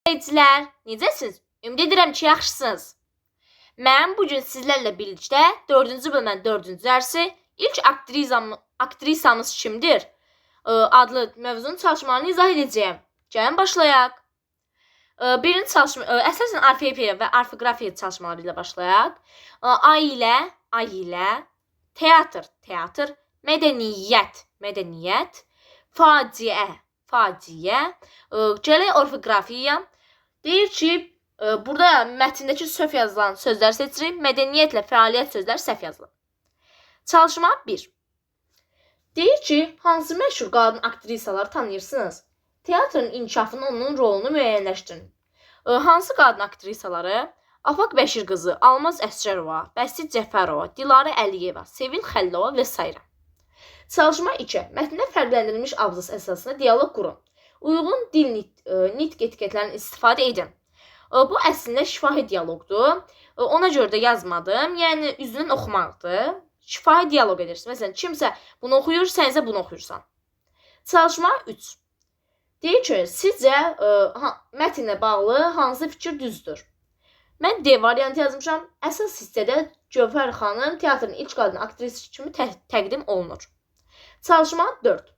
İzləyicilər, necəsiniz? Ümid edirəm ki, yaxşısınız. Mən bu gün sizlərlə birlikdə 4-cü bölmənin 4-cü dərsi ilk aktrisamız kimdir adlı mövzunun çalışmalarını izah edəcəyəm. Gəlin başlayaq. Birinci çalışma əsasən orfoepiya və orfoqrafiya çalışmaları ilə başlayaq. Ailə, ailə, teatr, teatr, mədəniyyət, mədəniyyət, faciə, faciə. Gələk orfoqrafiyaya. Deyir ki, burada mətndəki səhv yazılan sözlər seçirik. Mədəniyyətlə fəaliyyət sözləri səhv yazılıb. Çalışma 1. Deyir ki, hansı məşhur qadın aktrisaları tanıyırsınız? Teatrın inkişafında onun rolunu müəyyənləşdirin. Hansı qadın aktrisaları? Afaq Bəşir qızı, Almaz Əsgərova, Bəsit Cəfərova, Dilarə Əliyeva, Sevil Xəlilova və s. Çalışma 2. Mətndə fərqləndirilmiş abzas əsasında dialoq qurun. Uyğun dil nitq etiketlərindən istifadə edin. Bu əslində şifahi dialoqdur. Ona görə də yazmadım. Yəni üzündən oxumaqdır. Şifahi dialoq edirsən. Məsələn, kimsə bunu oxuyur, sən isə bunu oxuyursan. Çalışma 3. Deyir ki, sizcə mətnlə bağlı hansı fikir düzdür? Mən D variantı yazmışam. Əsas hissədə Gövhər xanım teatrın ilk qadın aktrisi kimi təqdim olunur. Çalışma 4.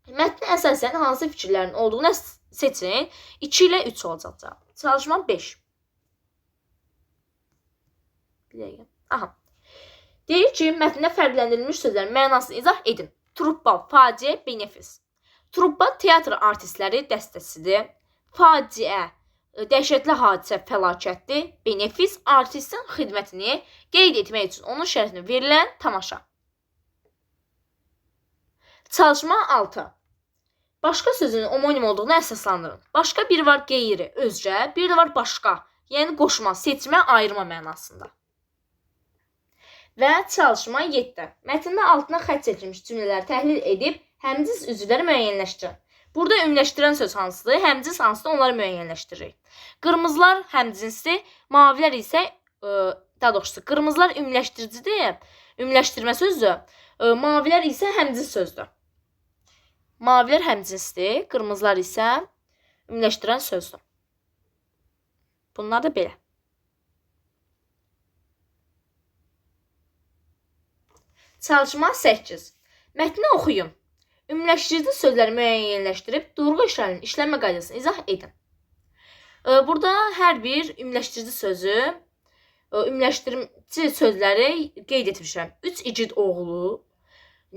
Mətnə əsasən hansı fikirlərin olduğunu seçin. 2 ilə 3 olacaq cavab. Çalışma 5. Bir dəqiqə. Aha. Deyir ki, mətndə fərqləndirilmiş sözlərin mənasını izah edin. Truppa, faciə, benefis. Truppa teatr artistləri dəstəsidir. Faciə, dəhşətli hadisə, fəlakətdir. Benefis, artistin xidmətini qeyd etmək üçün onun şərəfinə verilən tamaşa. Çalışma 6. Başqa sözünün omonim olduğunu əsaslandırın. Başqa bir var qeyri, özgə, bir də var başqa, yəni qoşma, seçmə, ayırma mənasında. Və çalışma 7. Mətndə altına xətt çəkilmiş cümlələri təhlil edib həmcins üzvləri müəyyənləşdirin. Burada ümumiləşdirən söz hansıdır, həmcins hansıdır, onları müəyyənləşdiririk. Qırmızılar həmcinsdir, mavilər isə, daha doğrusu qırmızılar ümumiləşdiricidir, ümumiləşdirmə sözdür, mavilər isə həmcins sözdür. Mavilər həmcinsdir, qırmızılar isə ümumiləşdirən sözdür. Bunlar da belə. Çalışma 8. Mətni oxuyun. Ümumiləşdirici sözləri müəyyənləşdirib durğu işlərinin işlənmə qaydasını izah edin. Burada hər bir ümumiləşdirici sözü, ümumiləşdirici sözləri qeyd etmişəm. 3 igid oğlu,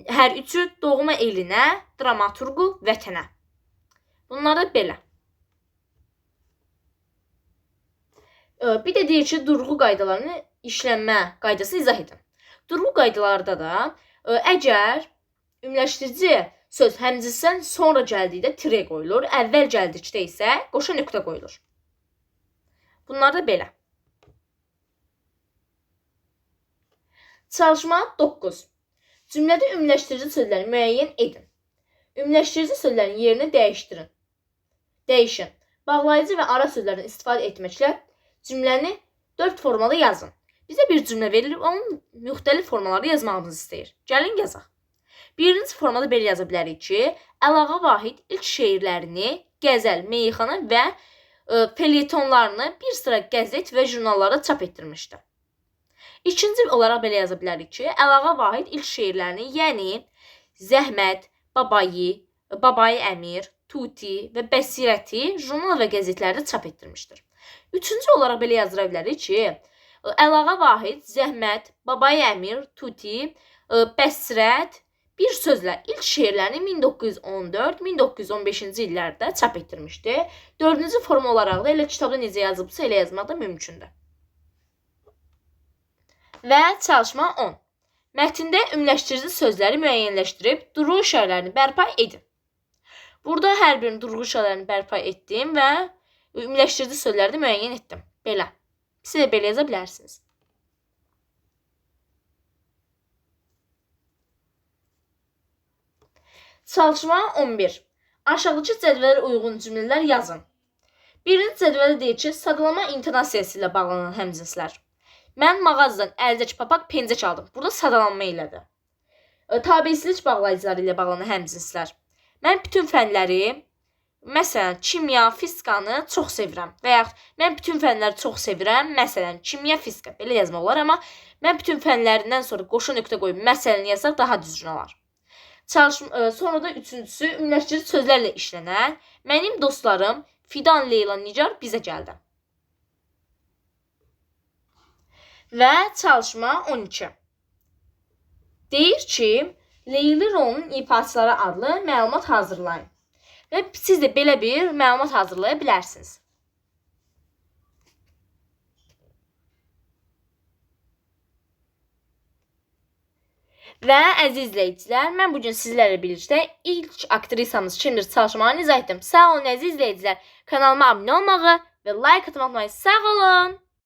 hər üçü doğma elinə, dramaturqu vətənə. Bunlar da belə. Bir də deyir ki, durğu qaydalarını işlənmə qaydasını izah edin. Durğu qaydalarda da əgər ümumiləşdirici söz həmcinsdən sonra gəldikdə tire qoyulur, əvvəl gəldikdə isə qoşa nöqtə qoyulur. Bunlar da belə. Çalışma 9. Cümlədə ümumiləşdirici sözləri müəyyən edin. Ümumiləşdirici sözlərin yerini dəyişdirin. Dəyişin. Bağlayıcı və ara sözlərdən istifadə etməklə cümləni 4 formada yazın. Bizə bir cümlə verilir, onun müxtəlif formalarda yazmağımızı istəyir. Gəlin yazaq. Birinci formada belə yaza bilərik ki, Əlağa Vahid ilk şeirlərini, qəzəl, meyxana və felyetonlarını bir sıra qəzet və jurnallarda çap etdirmişdi. İkinci olaraq belə yaza bilərik ki, Əlağa Vahid ilk şeirlərini, yəni Zəhmət, Babayı, Babayı Əmir, Tuti və Bəsirəti jurnal və qəzetlərdə çap etdirmişdir. Üçüncü olaraq belə yazdıra bilərik ki, Əlağa Vahid, Zəhmət, Babayı Əmir, Tuti, Bəsrət bir sözlə ilk şeirlərini 1914-1915-ci illərdə çap etdirmişdi. Dördüncü forma olaraq da elə kitabda necə yazılıbsa elə yazmaq da mümkündür. Və çalışma 10. Mətndə ümumiləşdirici sözləri müəyyənləşdirib durğu işarələrini bərpa edin. Burada hər birinin durğu işarələrini bərpa etdim və ümumiləşdirici sözləri də müəyyən etdim. Belə. Siz də belə yaza bilərsiniz. Çalışma 11. Aşağıdakı cədvələ uyğun cümlələr yazın. Birinci cədvəldə deyir ki, sadalama intonasiyası ilə bağlanan həmcinslər. Mən mağazadan əlcək, papaq, pencək aldım. Burada sadalanma ilədir. Tabesilik bağlayıcıları ilə bağlanan həmcinslər. Mən bütün fənləri Məsələn, kimya, fizikanı çox sevirəm və yaxud mən bütün fənləri çox sevirəm. Məsələn, kimya, fizika belə yazmaq olar, amma mən bütün fənlərindən sonra qoşa nöqtə qoyub məsələni yazsaq daha düzgün olar. Sonra da üçüncüsü ümumiləşdirici sözlərlə işlənən mənim dostlarım Fidan, Leyla, Nigar bizə gəldi. Və çalışma 12. Deyir ki, Leyli rolunun ifaçıları adlı məlumat hazırlayın. Və siz də belə bir məlumat hazırlaya bilərsiniz. Və əziz izləyicilər, mən bu gün sizlərlə birlikdə ilk aktrisamız kimdir çalışmanı izah etdim. Sağ olun əziz izləyicilər. Kanalıma abunə olmağı və like atmağı unutmayın. Sağ olun.